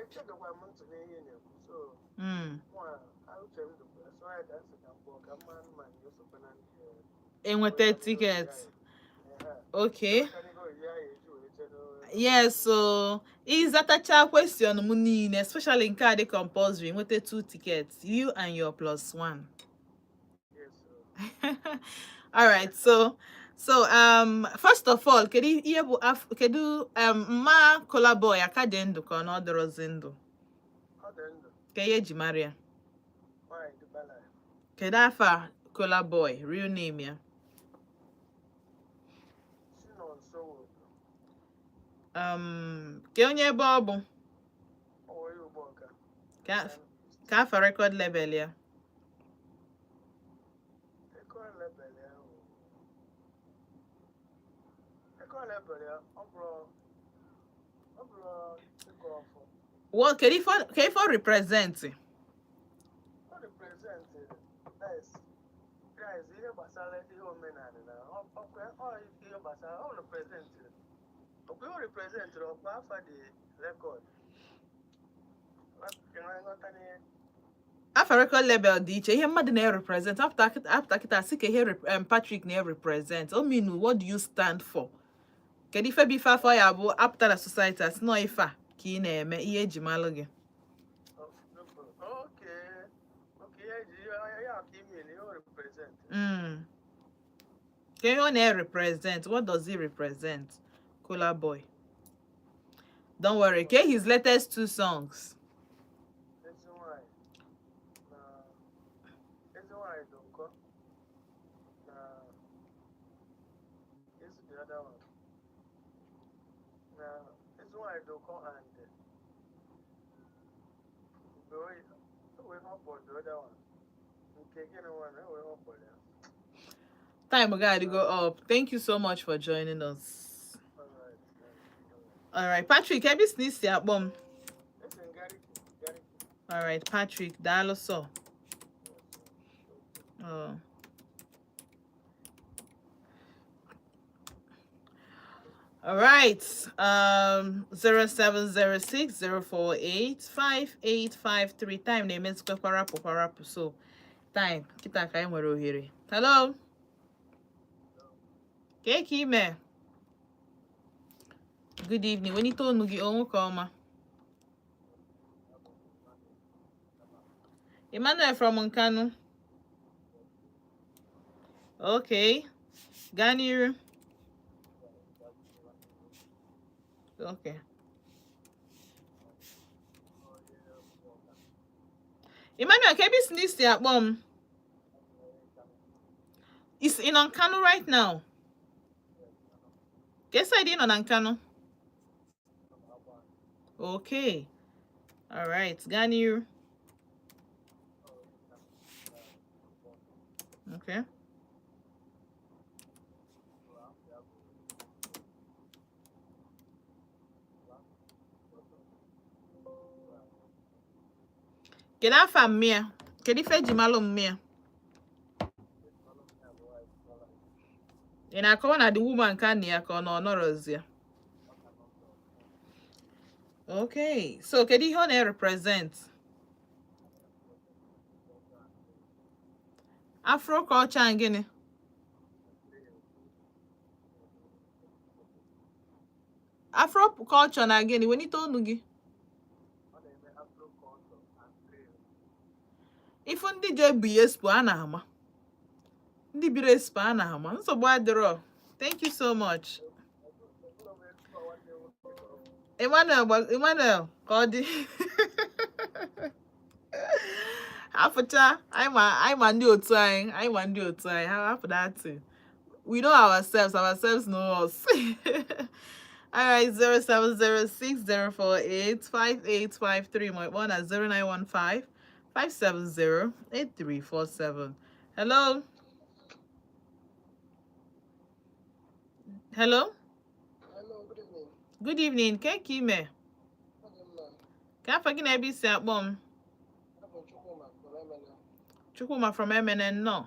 echegakwa m ntị n'ihe ị na-ekwu. So, nwa uche m dịkwa ya. So, ya ka m sị ka m kpọọ ka m mara ma na esokwa na ndị Enweta ticket. Okay. Maka na ego ya eji wee jee Yes, so ịzatacha question m niile, especially nke a dị compulsory, nweta two tickets, you and your plus one. Yes, so. All right, so first of all, kedu ihe bụ kedu mma Kola Boy aka dị ndụ ka ọ na ọ dịrọzi ndụ? Ọ dị ndụ. Ka ihe eji mara ya? Nwaanyị dị balance. Kedu afa Kola Boy, real name ya? Si nọ nso wodo. Ke onye ebe ọ bụ? Ọ wee ugbo ọka. Ka afa record label ya? Record label ya wụ. Record label ya, ọ bụrụ ịgụ ọfọ. Well, kedu ife ọ represent? Ọ represent that is ihe gbasara ihe omenala na ọkwa ọ ihe gbasara ọ represent ọkwa ihe ọ represent ọkwa afa dị record. Nghọta n'ihe. Afa record label dị iche, ihe mmadụ na-represent. After kịta sị ka ihe Patrick na-represent, o mean, what do you stand for? Kedu ife bụ ife afọ ya bụ apụta na society asị nọ ife a ka ị na-eme, ihe eji malụ gị? Oh, no problem. Okay, ihe eji ihe ya ka email ihe ọ represent. Ka ihe ọ na-represent, what does he represent, Kola Boy? Don't worry. Ke his latest two songs? Ezi nwanyị na Ezi nwanyị dị ụkọ na ezi the other one na Ezi nwanyị dị ụkọ and mgbe oyi ewe ihe ọ kpọrọ the other one nke gịnị nwa na ewe ihe ọ kpọrọ ya. Time gotta go up. Thank you so much for joining us. Alright. All right, Patrick, ebe isi na isi akpọ m? Esi m Gariki, Gariki. All right, Patrick, daalụ sọ. Oh. All right. 07060485853. Time na-emezikwa kwarapụ kwarapụ, so time kịta ka anyị nwere ohere. Hello. Ka ka ime? Good evening. Wenite onu gị onwe ka ọma. Emmanuel from Nkanu. Okay. Gaa n'iru. Okay. Emmanuel, ka ebe isi na isi akpọ m? Is in on Kano right now? Ka side ị nọ na Nkanụ? Okay, alright, gaa n'iru. Okay. Kedu afa mmịa? Kedu ife eji malụ mmịa? Ị na-akọwa na the woman ka na ya ka ọ na ọ nọrọzi ya? Okay, so kedu ihe ọ na-represent? Afro culture and gịnị? Afro culture na gịnị? Welite ọnụ gị. Ifu ndị je bi expo a na-ama, ndị biri expo a na-ama, nsogbu adịrọ. Thank you so much, Emmanuel. Emmanuel, ka ọ dị afụcha anyị ma, anyị ma ndị otu anyị, anyị ma ndị otu anyị. Ha hapụ that thing. We know ourselves, ourselves know us. All right, 07060485853, ma ịkpọ na 09155708347. Hello? Hello? Hello, good evening. Good evening. Ke ka ime? Ọ dị mma. Ka afa gị na ebe i si akpọ m? Abụ m Chukwuma from Emene. Chukwuma from Emene, nnọọ.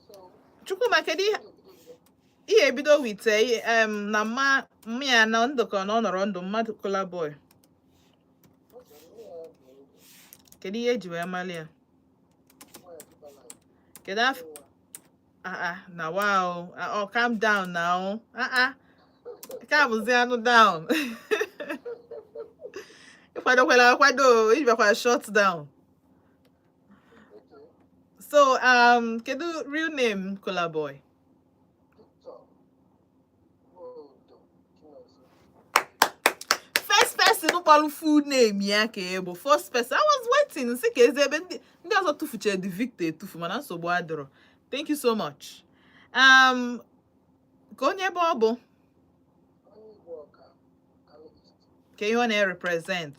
So, Chukwuma, kedu ihe ihe ebido with na mma mma ya na ndụ ka na ọ nọrọ ndụ, mma Kola Boy? Kedu ihe eji wee mali ya? Kedu afọ? Ah ah, na wow. Ah, oh, calm down now. Ah ah, calm bụzi down. Ịkwadokwala akwado, ị bịakwa shut down. So kedu real name Kola Boy? Victor Nwodo Chinonso. First person kpọrọ full name ya ka ị bụ first person. I was waiting sị ka ezi ebe ndị ọzọ tụfuchere the Victor etufu, mana nsogbu adịrọ. Thank you so much. Ka onye ebe ọ bụ? Onye Igwe Ọka, Kano East. Ka ihe ọ na-represent?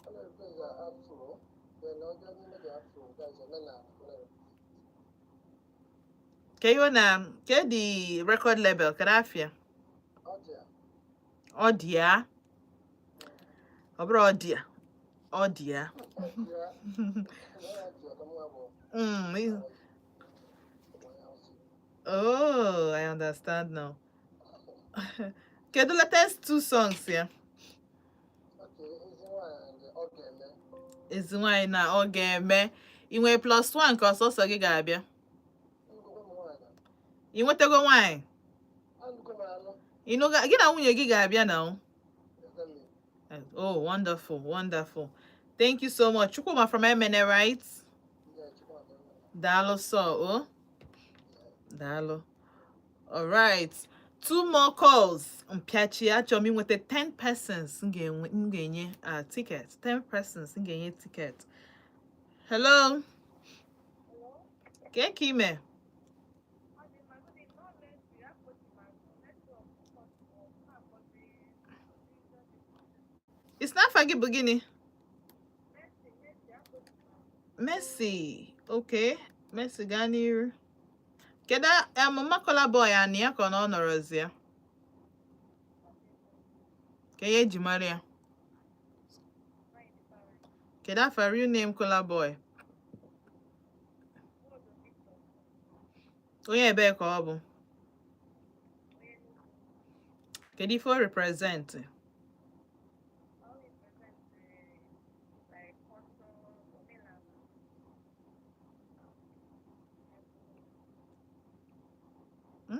Ọ na-represent Afro, then ọ bịa n'ime the Afro, that's omenala. Ọ na- Ka ihe ọ na ke the record label, kedu afa ya? Ọ dị ya. Ọ dị ya, ọ bụrụ ọ dị ya, ọ dị ya. Ya, ya dị ya ka mụ bụ onye Hausa. Oh, I understand now. Kedu latest two songs ya? Okay, Ezi Nwanyị and Ọ Ga-eme. Ezi Nwanyị na Ọ Ga-eme. Ị nwere plus one ka ọsọsọ gị ga-abịa? Ngụgụ m nwaanyị. Ị nwetago nwaanyị? Anụgo m anụ. Ịnụga gị na nwunye gị ga-abịa na o? Exactly. Oh, wonderful, wonderful. Thank you so much. Chukwuma from Emene, right? Yeah, Chukwuma from Emene. Daalụ sọ, oh. Daalụ. All right. Two more calls. Mpịachi, achọrọ m inweta 10 persons m ga-enwe, m ga-enye ticket. 10 persons m ga-enye ticket. Hello. Kee ka ime? Ị sị na afa gị bụ gịnị? Mercy. Okay. Mercy, gaa n'iru. Kedu mma Kola Boy anị ya ka ọ na ọ nọrọzi ya? Ka ihe eji mara ya? Kedu afa real name Kola Boy? Onye ebee ka ọ bụ? Kedu ife o represent?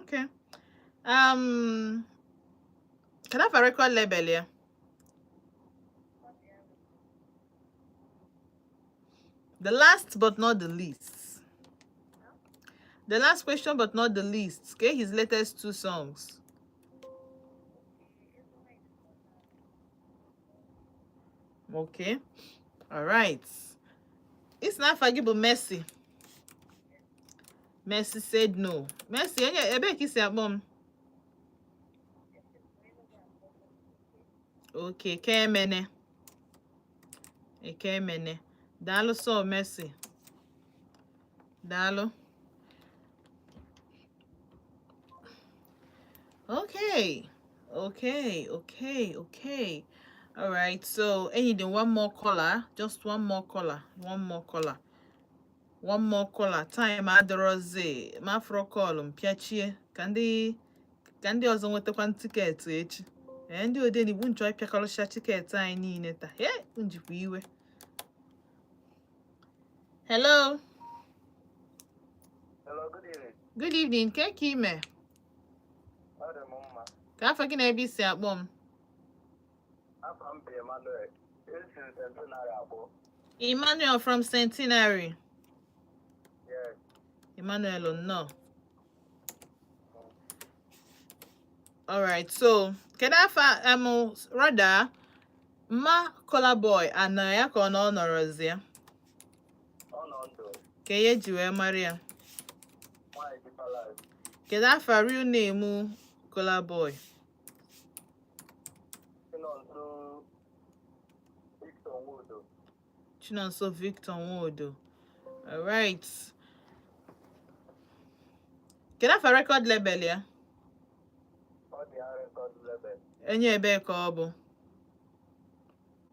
Okay. Kedu afa record label ya? The last but not the least. The last question but not the least. Okay, his latest two songs. Okay. All right. Ị sị na afa gị bụ Mercy. Mercy said no. Mercy, onye ebee ka i si akpọ m? Okay, ka emene. Eke emene. Daalụ so, Mercy. Daalụ. Okay. Okay. All right. So, I need one more caller. Just one more caller. One more caller. One more caller. Time adịrọzi. Ma afro call m pịachie ka ndị ọzọ nwetakwa ticket echi. Ee, ndị Odenigbo nchọ ịpịakọrọcha ticket anyị niile taa. Ee, njikwa iwe. Hello. Hello, good evening. Good evening. Ke ka ime? Ọ dị m mma. Ka afọ gị na ebe i si akpọ m? Afọ m bụ Emmanuel. Esi m Centenary abụọ. Emmanuel from Centenary. Yes. Emmanuel, nnọọ. All right, so kedu afa rather mma Kolaboy ana ya ka ọ na ọ nọrọzi ya? Ọ nọ ndụ. Ka ihe eji wee mara ya? Nwaanyị Deeper Life. Kedu afa real name Kolaboy? Chinonso Victor Nwodo. Chinonso Victor Nwodo. All right. Kedu afa record label ya? Ọ dị ya record label. Onye ebee ka ọ bụ?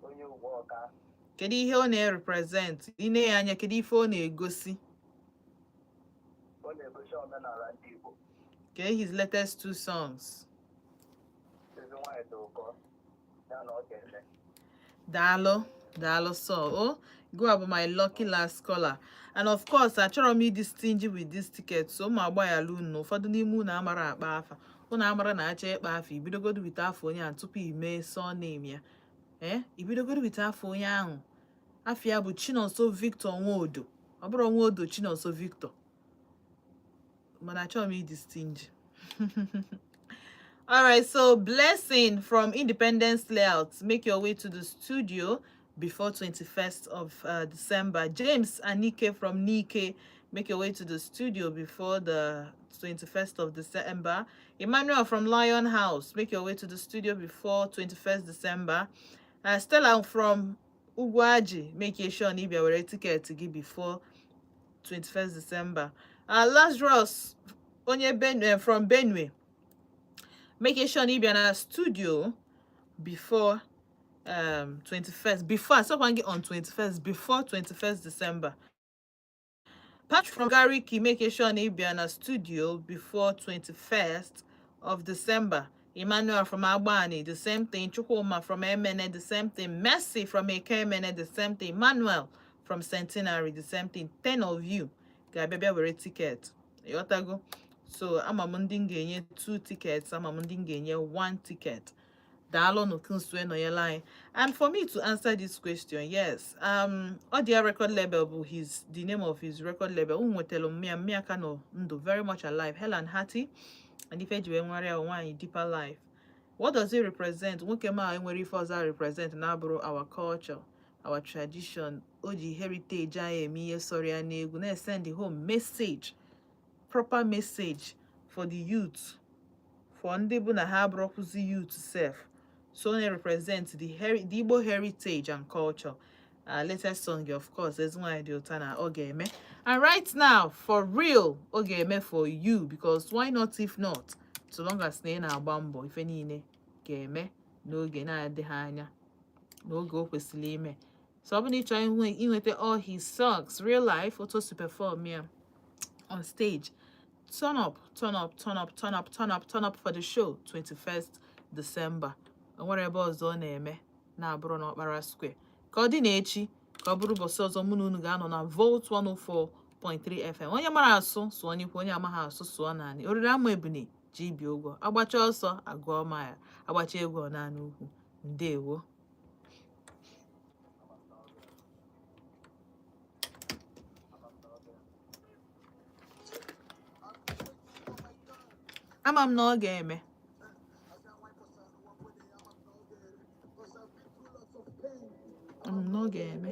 Onye ugwu ọka. Kedu ihe ọ na-represent? I nee ya anya, kedu ife ọ na-egosi? Ọ na-egosi omenala ndị Igbo. Kedu his latest two songs? Ezi nwaanyị dị ụkọ. Ya na ọ ga-eme. Daalụ, daalụ so. Oh, go bụ my lucky last caller. And of course, achọrọ m ịdị stingy with this ticket, so ma agbaghalụ unu. Ụfọdụ n'ime unu amara akpa afa. Unu amara na achọ ịkpa afa, ibidogodu with afọ onye ahụ tupu ime surname ya. Eh, ibidogodu with afọ onye ahụ. Afọ ya bụ Chinonso Victor Nwodo. Ọ bụrụ Nwodo Chinonso Victor. Mana achọrọ m ịdị stingy. All right, so Blessing from Independence Layout, make your way to the studio before 21st of December. James Anike from Nike, make your way to the studio before the 21st of December. Emmanuel from Lion House, make your way to the studio before 21st December. Stella from Ugwaji, make sure na ị bịa were ticket gị before 21st December. Lazarus onye Benue, from Benue, make sure na ị bịa na studio before 21st, before asọkwa gị on 21st, before 21st December. Patch from Gariki, make sure na ị bịa na studio before 21st of December. Emmanuel from Agbani, the same thing. Chukwuma from Emene, the same thing. Mercy from Ekemene, the same thing. Manuel from Centenary, the same thing. 10 of you ga-abịa bịa were ticket. Ịghọtago? So ama m ndị m ga-enye two tickets, ama m ndị m ga-enye one ticket. Daalụnụ ka nọnyere anyị. And for me to answer this question, yes, Odia record label bụ his the name of his record label. Unu nwetara mmịa mmịa ka nọ ndụ, very much alive, Helen Hattie, and ife eji wee nwere ya nwaanyị Deeper Life. What does it represent? Nwoke ma enwere ife ọzọ represent na-abụrụ our culture, our tradition. O ji heritage anyị eme ihe sọrọ ya n'egwu, na-esend home message, proper message for the youth, for ndị bụ na ha abụrụkwụzi youth sef. So ọ na-represent the Igbo heritage and culture. Latest song, of course, Ezi Nwanyị Dị Ụtọ na ọ ga-eme. And right now, for real, ọ ga-eme for you, because why not if not? So long as na ị na-agba mbọ, ife niile ga-eme n'oge na-adịghị anya, n'oge o kwesịrị ime. So ọ bụrụ na ị chọrọ inweta all his songs, real life, otu o si perform ya on stage, turn up, turn up, turn up, turn up, turn up, turn up for the show 21st December. O nwere ebe ọzọ ọ na-eme na-abụrụ n'Ọkpara Square. Ka ọ dị na-echi, ka ọ bụrụ ụbọchị ọzọ mụ na unu ga-anọ na Volt 104.3 FM. Onye mara asụ sụọ n'ikwu, onye amaghị asụ sụọ naanị. Oriri ama ebune ji ibi ụgwọ. Agbacha ọsọ agụọ mile, agbacha egwu ọ naanị ukwu. Ndewo. Ama m na ọ ga-eme. Ama m na ọ ga-eme.